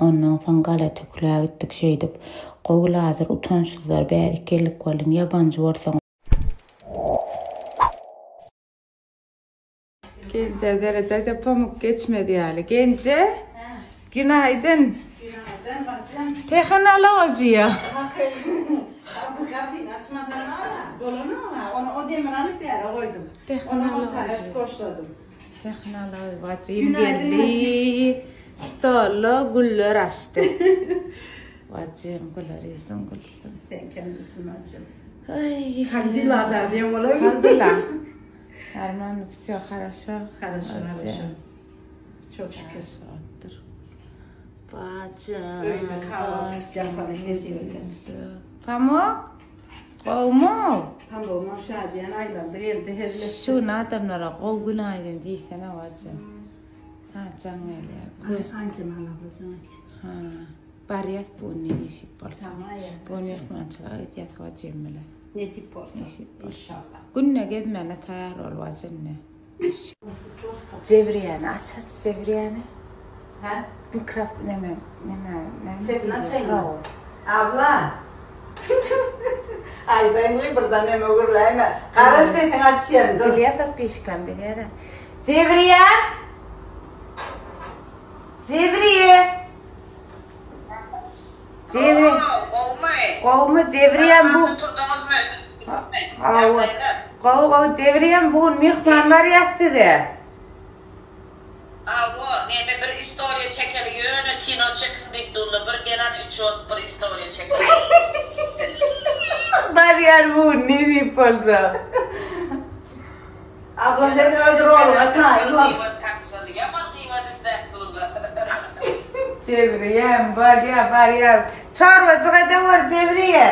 Ondan soň Galata külä gitdik şeýdip. Gowy lazer utançsyzlar bärik geldik welin ýabanjy bolsaň. Genje derede pamuk geçmez ýaly. Genje. Günaydın. Günaydın bacım. Tehnolojiýa. Gapyny açmadan ara. Bolany ona. Onu o demir alyp ýere goýdum. Tehnolojiýa. Onu Tehnologiýa bacym geldi. Stolda güller açdy. Bacym güler ýüzüň gülsün. Sen kimsin bacym? Ay. Как дела da diýen bolar. Как дела? Нормально, все хорошо. Хорошо, хорошо. Çok şükür. Bacım. Öýde kahvaltı ýapaly ne diýerler. Pamuk. Gowmy? Pamugyň şadyýan aýlandy geldi hezil etdi. Şu gün adamlara gowy günaýdyn diýsene bacym. Ha jaň gelýär. Aýjemala boljaň aýt. Ha. Barýas bu gün nesip bolsa. Tamam aýa. Bu gün myhmançylyga gidýäs bacym bilen. Nesip bolsa. Nesip bolsa. Inşallah. Günde gezmäne taýar bol bacym indi. Jebriýäni aç aç Jebriýäni. Hä? Mikrofon neme neme neme. Sesini açaýynmy? Abla. Aýdaýyn birden neme gürläýme. Gara sesiňi açýan dur. Bilýär podpisçikam bilýär. Jebriýe. Jebriýe. Jebri. Gowmy? Gowmy Jebriýem bu? Turduňyzmy? Hawa. Gowy gowy Jebriýem bu gün myhman barýar size. Hawa, neme bir istoriýa çekeli ýöne kino çekiň diýip durlar bir gelen üç bolup bir istoriýa çekeli. Barýar bu gün nesip bolsa. Abla sen öz roluňa taýyn bol. Gybat kakşaly ýaman gybat isläp durlar. Jebriýem bolýa barýar. Çorbajyk edewür Jebriýe.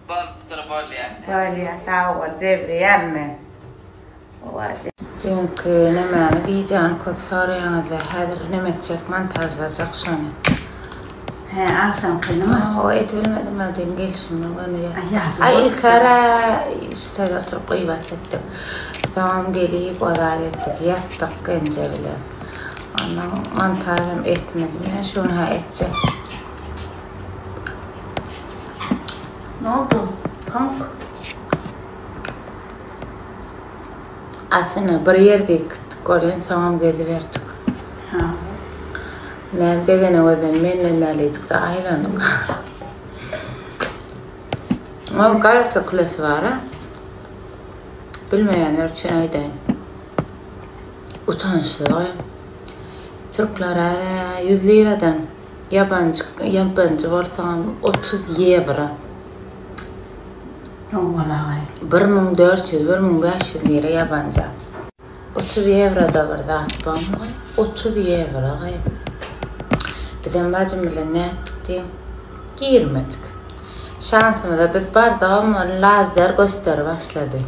Bolupdyr bolýa. Bolýa sag bol Jebriýem men. Düýnki nemäni wideony köp soraýaňyzlar häzir neme etjek montažlajak şony. Hä agşamkynymy? Hawa edibilmedim ben düýn gelişimden göni ýa. Aý ilkara üstede oturyp gybat etdik. Soňam gelip o zat etdik ýatdyk Genje bilen. Ondan montažam etmedim ýa şu gün hä etjek. Ne oldu? Pamuk. Aslynda bir ýerde gitdik welin soňam geziberdik. Ha. Näme degene gözem menden dälidikde aýlanyp. O Galata kulesi bar-a. Bilmeýänler üçin aýdaýyn. Utançsyz goý. Türkler ärä 100 liradan ýabanjy ýabanjy bolsaňam 30 ýewro. 1400, 1500 lira ýabanja. 30 ýewroda bir zat barmy? 30 ýewro gaý. Bizem bajym bilen nätdik diýiň? Girmedik. Şansymyza biz bardygam ol lazer gösterip başlady.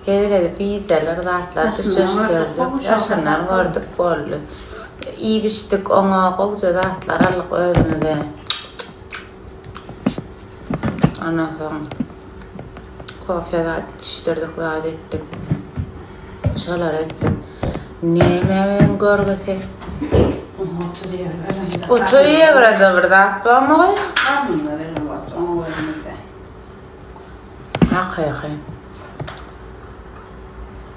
Hezil edip wizalar zatlar düşüşdirdik. Daşyndan gördük boldy. Iýip içdik oňa gowja zatlar aldyk özümize. Ondan soň kofe zat içişdirdik, zat etdik. Şolar etdik. Näme bilen görgüsi? 30 ýewro. 30 ýewroda bir zat barmy? Alnynda beren bolsa, oňa görmedi. Hakyky.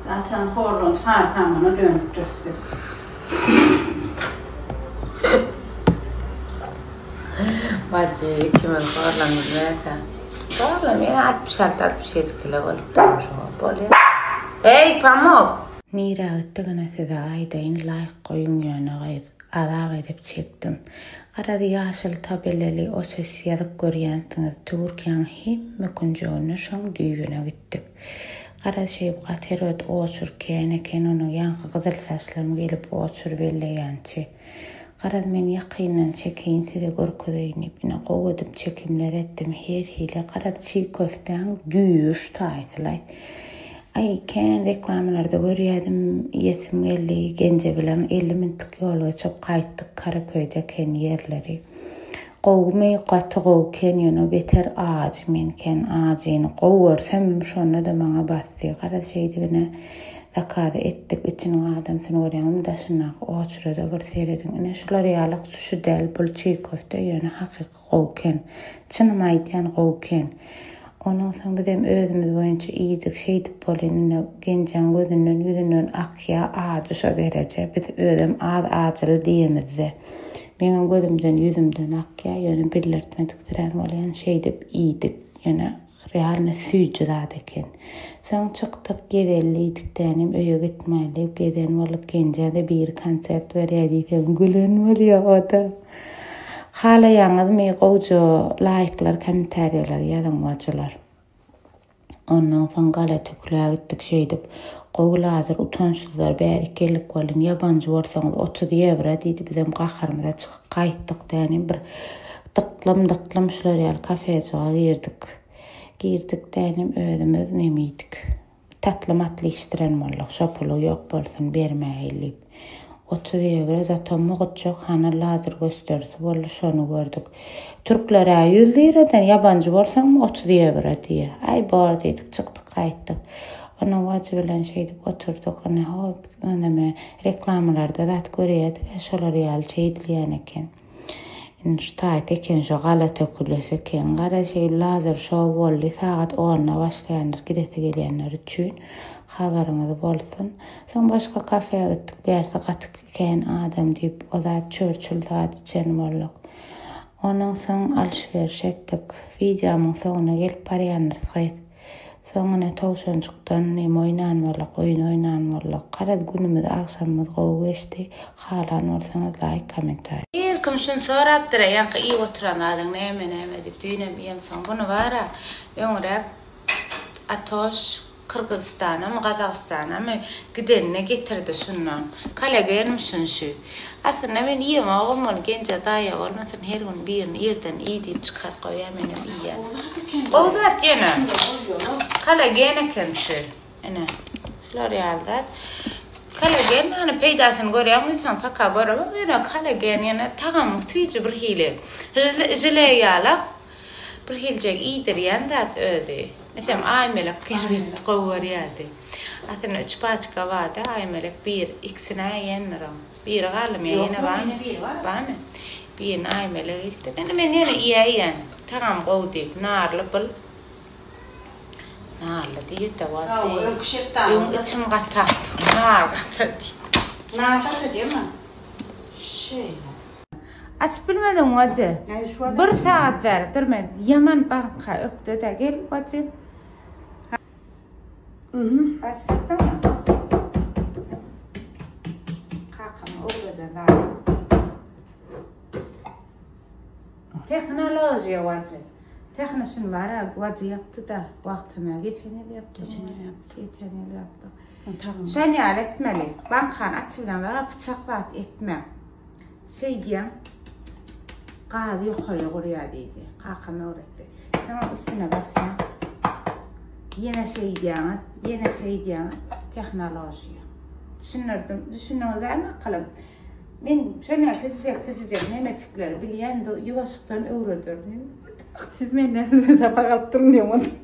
Zaten horlanyp sary samana dönüp durus biz. Bajy ikimiz horlanyp näse. Horlam ýene 66-67 kilo bolup durmuş bolýar. Eý Pamuk! Nirä gitdigini size aýdaýyn laýk goýuň ýöne gyz azap edip çekdim. Garaz ýaşyl tabeleli o ses ýazyk görýänsiňiz Türkiýäň hemme künjeginde şoň düýbüne gitdik. Garaz şeýdip gaty erbet oçur kän eken onuň ýaňky gyzyl saçlam gelip oçur belleýänçi. Garaz men ýakyndan çekeýin size görkezeýin diýip ine gowy edip çekimler etdim her hili garaz çig köftäň düýbi şu taýsylaý. Aý kän reklamalarda görýädim iýesim geldi Genje bilen 50 minutlyk ýol geçip gaýtdyk Karaköýde eken ýerleri. Gowumy gaty gowy ken ýöne beter ajy men ken ajyny gowy görsemem şonda-da maňa basdy garaz şeýdibine. Zakazy etdik. Içiniň adamsyny görýäňizmi daşyndaky oçurada bir serediň. Ine şular ýalyk suşi däl bul çig köfte ýöne hakyky gowy eken. Çynymy aýdýan gowy eken. Ondan soň bizem özümiz boýunça iýdik. Şeýdip bolýan ine Genjäň gözünden ýüzünden akýa ajy şo dereje. Biz özem az ajyly diýemizde. Meňem gözümden ýüzümden akýa ýöne bildirtmediksirän bolýan şeýdip iýdik. Ýöne Realno süýji zat eken. Soň çykdyk gezeli diýdik dänim öýe gitmäli diýip gezen bolduk Genjäde biri konsert berýä diýsem gülen bolýa oda. Halaýaňyzmy gowja laýklar kommentariýalar ýazyň bajylar. Ondan soň Galatökülä gitdik şeýdip. Gowy lazer utançsyzlar bärik geldik welin ýabanjy bolsaňyz 30 ýewro diýdi bizem gaharymyza çykyp gaýtdyk dänim bir Dyklym dyklym şular ýaly kafejyga girdik. Girdik dänim özümiz neme iýdik. Tatly matly içdiren bolduk. Şo puly ýok bolsun bermäýeli diýip. 30 ýewro zato mugtjak hany lazer gösterisi boldy şony gördük. Türkler-ä 100 liradan ýabanjy bolsaňmy 30 ýewro diýýär. Aý bor diýdik çykdyk gaýtdyk. Onuň wajy bilen şeýdip oturdyk. Ine ho neme reklamalarda zat görýädik-ä şolar ýaly şeýdilýän eken. Indi şu taýt eken şo gala tökülesi eken. Gara şeý lazer şou boldy. Sagat onda başlaýandyr gidesi gelýänler üçin habaryňyz bolsun. Soň başga kafeýa gitdik. Bärsi gaty kän adam diýip o zat çörçül zat içen bolduk. Onuň soň alyş-beriş etdik. Wideomyň soňuna gelip barýandyrys gyz. Soň ine towşanjykdan neme oýnan bolduk, oýun oýnan bolduk. Garaz günümiz, agşamymyz gowy geçdi. Halan bolsaňyz laýk, kommentariý. Her kim şuny sorapdyr-a, ýaňky iýip oturan zadyň näme, näme diýip, düýnem iýemsoň. Buny bar-a, öňräk Atoş Kyrgyzystanamy, Gazagystanamy gideninde getirdi şundan. Kollagenmişin şu. Aslynda men iýemogam ony, Genje zaýa bolmasyn, her gün birini irden iý diýip çykaryp goýýar, menem iýýän. Gowy zat ýöne. Kollagen eken şu. Ine, şular ýaly zat. Kollagen hany peýdasyny görýäňmi diýseň, paka göremok, ýöne kollagen ýene tagamy süýji bir hili. Žele ýalak bir hiljek iýdirýän zat özi. Meselem, Aýmelek erbet gowy görýärdi. Aslynda üç paçka bardy, Aýmelek bir, ikisini iýendir oň. Biri galdymy ýa ýene barmy? Barmy? Birini Aýmelek iýipdir. Indi men ýene iýäýýän. Tagamy gowy diýip, narly bul. Narly diýdi-de, wajy. Öň içim gatap, nar gatady. Nar gatadýarmy? Şeýle. Açyp bilmediň wajy. Bir sagat bäri dur men. Ýaman banka ökde-de gel wajy. Mhm. Başlatdyňmy? Kakam öwreden zady. Tehnologiýa wajy. Tehno şuny bar-a wajy ýapdy-da wagtyna. Geçen ýyl ýapdy. Geçen ýyl ýapdy. Geçen ýyl ýapdy. Şon ýaly etmeli. Bankany açyp bilen pyçak zat etme. Şeýdýäň, gazy ýokaryya gurýar diýdi. Kakam öwretdi. Soň üstüne basýaň. Ýene şeýdýäňiz, ýene şeýdýäňiz. Tehnologiýa. Düşündirdim, düşündiňiz dälmi akylym? Men şonda kiçijek kiçijek nemejikleri bilýän, ýuwaşykdan öwrederdim. Siz menden sapak alyp duruň diýen bolsun.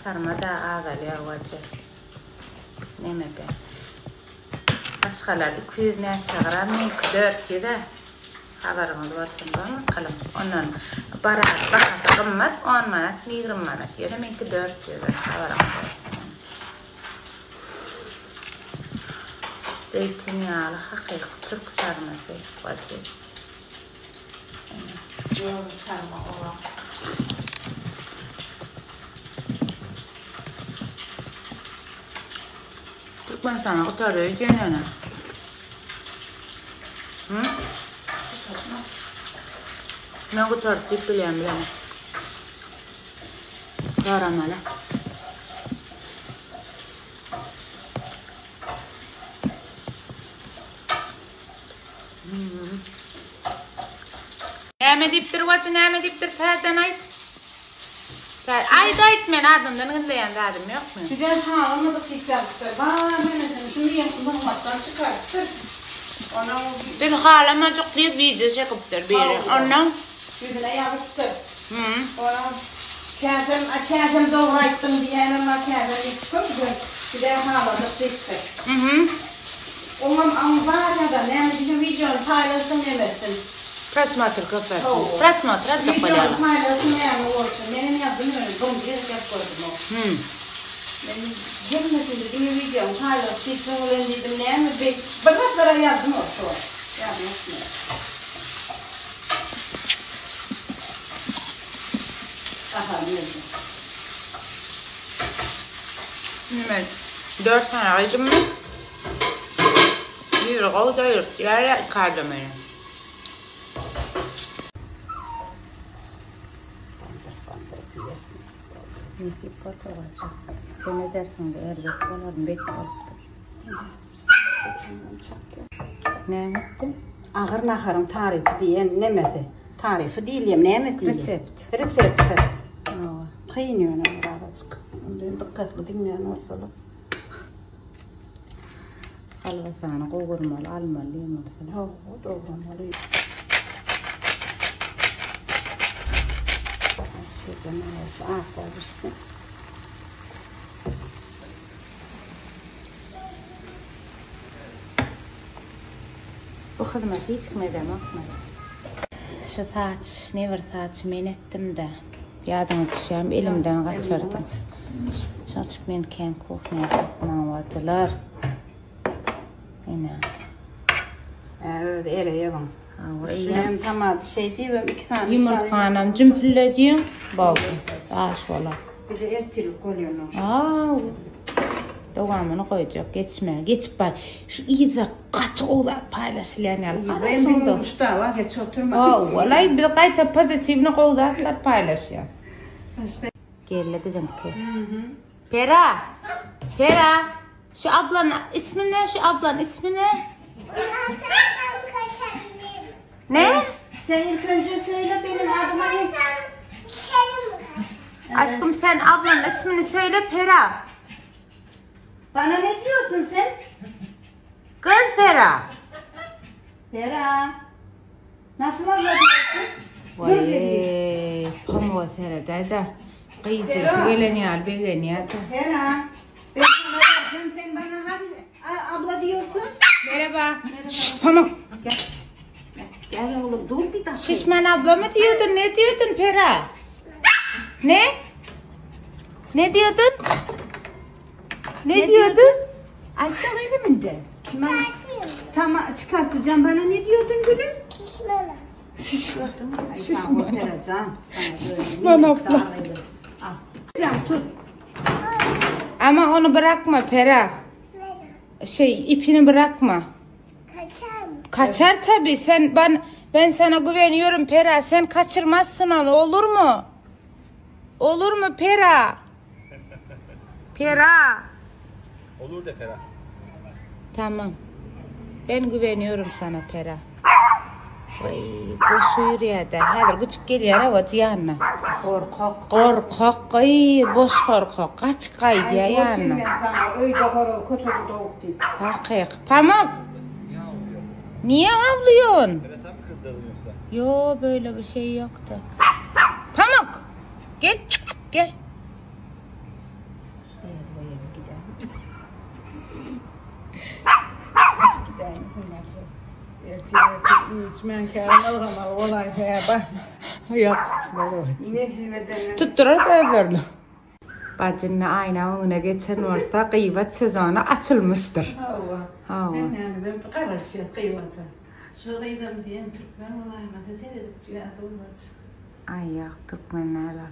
Sarma-da azalýar wajy. Nemede. Başgalar 200 näçe gram, meňki 400-ä. Habaryňyz bolsun, bakalym. Ondan barat bahasy gymmat, 10 manat, 20 manat. Ýöne meňki 400-e, habaryňyz bolsun. Zeýtinýagly hakyky türk sarmasy wajy. Türkmenistana gutardy öýdýän ýöne. Hı? Men gutardy diýip bilýän bilemok. Soramaly. Näme diýipdir wajy näme diýipdir täzeden aýt. Aýt aýt men adamdan gizleýän zadym ýok men. Bizem halamadyk diýip ýazypdyr. Bar nemesini şu nygmatdan çykarypdyr. Onuň Biz halamajyk diýip wideo çekipdir biri. Ondan ýüzüne ýazypdyr. Onuň käsem, käsem dogry aýtdyň diýýänem bar, käsem diýip köpüsem bizä haladyk diýipdir. Oňam aň bar ýa-da näme diýseň wideony paýlaşyň nemetsin. Prosmotr köp bersin. Prosmotr aljak bolýarlar. Wideony paýlaşyň näme bolsa. Menem ýazdym ýöne birinji gezek ýazyp gördüm o. Men hemmesinde diňe wideony paýlaş diýipsiň bilen diýdim näme beýt bir zatlara ýazdym o şo wagt. Ýadyma düşmedi. Gaharym geldi. Indi men 4 sany aýdymmy? Biri gowy doýurtýar ýa iki adam meni. Nesip bolsa bolsa. Sen edersiň de erbet bolarmy bet bolupdyr. Näme etdiň? Agyr naharyň tarypy diýen nemesi? Taryfy diýilýär, näme diýilýär? Resept. Resepti. Hawa. Kyn ýöne birazajyk. Onda dykgatly diňleýän bolsalar. Kolbasany gowurmaly, almaly diýen bolsalar. Hawa, dogramaly. Şeýle ak bişsin. Bu hyzmaty hiç kim edemok maňa. Şu saç, ne bir saç men etdim-de. Ýadyňa düşýärmi, elimden gaçyrdym. Şonuň üçin men kän kuhnýa gatnawajylar. Ine. Ä, özi ereýegiň. Hawa, eýýäm. Hem tamady şeý diýibem iki sany üç sany. Ýumurtganam jümpülledýäň, boldy. Daş bolar. Bize ertirlik bolýan şu. Aa, dowamyny goýjak, geçme, geçip bar. Şu yza gaty gowy zat paýlaşylýan ýaly. Yza hem bir uçda wa geç oturma. Walaý biz gaýta pozitiwny gowy zatlar paýlaşýar. Geldi biziňki. Pera! Pera! Şu ablan ismi ne? Şu ablan ismi ne? Ne? Sen ilk önce söyle benim adıma ne? Aşkım sen ablanın ismini söyle Pera. Bana ne diyorsun sen? Kız Pera. Pera. Nasıl abla diyorsun? Dur bir Vay, pamuğa seredäý-de. Gyjygy gelen ýaly begenýär-de. Pera. Ben sana vereceğim sen bana hani abla diyorsun? Merhaba. Şşt Pamuk. Gel. Gel oğlum dur bir dakika. Şişman abla mı diyordun? Ne diyordun Pera? Ne? Ne diyordun? Ne, Ne diyordun? Ay tamam indi. Tamam çıkartacağım bana ne diyordun gülüm? Şişman. Şişman. Şişman abla. Can tut. Ama onu bırakma Pera. Şey ipini bırakma. Kaçar mı? Kaçar tabii. Sen ben ben sana güveniyorum Pera. Sen kaçırmazsın onu. Olur mu? Olur mu Pera? Pera. Olur de Pera. Tamam. Ben güveniyorum sana Pera. Oy, boş yürüyede. Häzir küçük gelýär awa ýanyna. Korkak. Gorkak, ay, boş korkak. Kaç gaýdýar ýanyna. Ben sana öyde horoz koçada doğup deyip. Hakyk. Pamuk. Niye ağlıyor? Niye avlıyorsun? Pera sen mi kızdırdın yoksa? Yo böyle bir şey yoktu. Pamuk. Gel. Gel. Tutdurar özlerini. Bajyny aýna öňüne geçen bolsa gyýbat sezony açylmyşdyr. Hawa. Hawa. Hemmämizem garaşýas gyýbata. Şu gyzam diýen türkmen bolaýmasa seredip jigä durmaç. Aý ýok türkmen däl ol.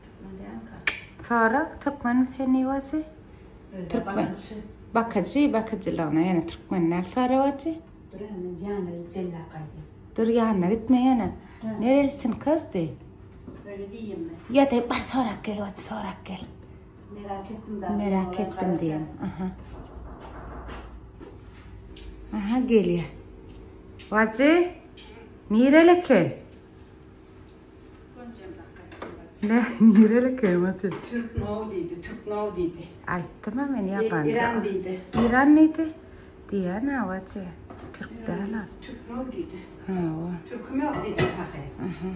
Türkmen dälmi? Sora türkmenmi sen bajy? Türkmen. Bakyjy bakyjylygyna ýene türkmen däl sora bajy. Dur hemen ýanyna jella gaýdy. Dur ýanyna gitme ýene. Nerelisin kyz diý. Öyle diýeyim mi? Ýa da bar sorak gel bajy sorak gel. Merak ettim da. Merak ettim diýen. Aha. Aha gelýär. Bajy nireli eken? Ne nireli eken bajy? Türk no diýdi, Türk no diýdi. Aýtdym men ýabanjy. İran diýdi. İran neydi? Diýen ha bajy. Türk däl ol. Türk no diýdi. Hawa. Türküm yok diýdi kafe. Aha.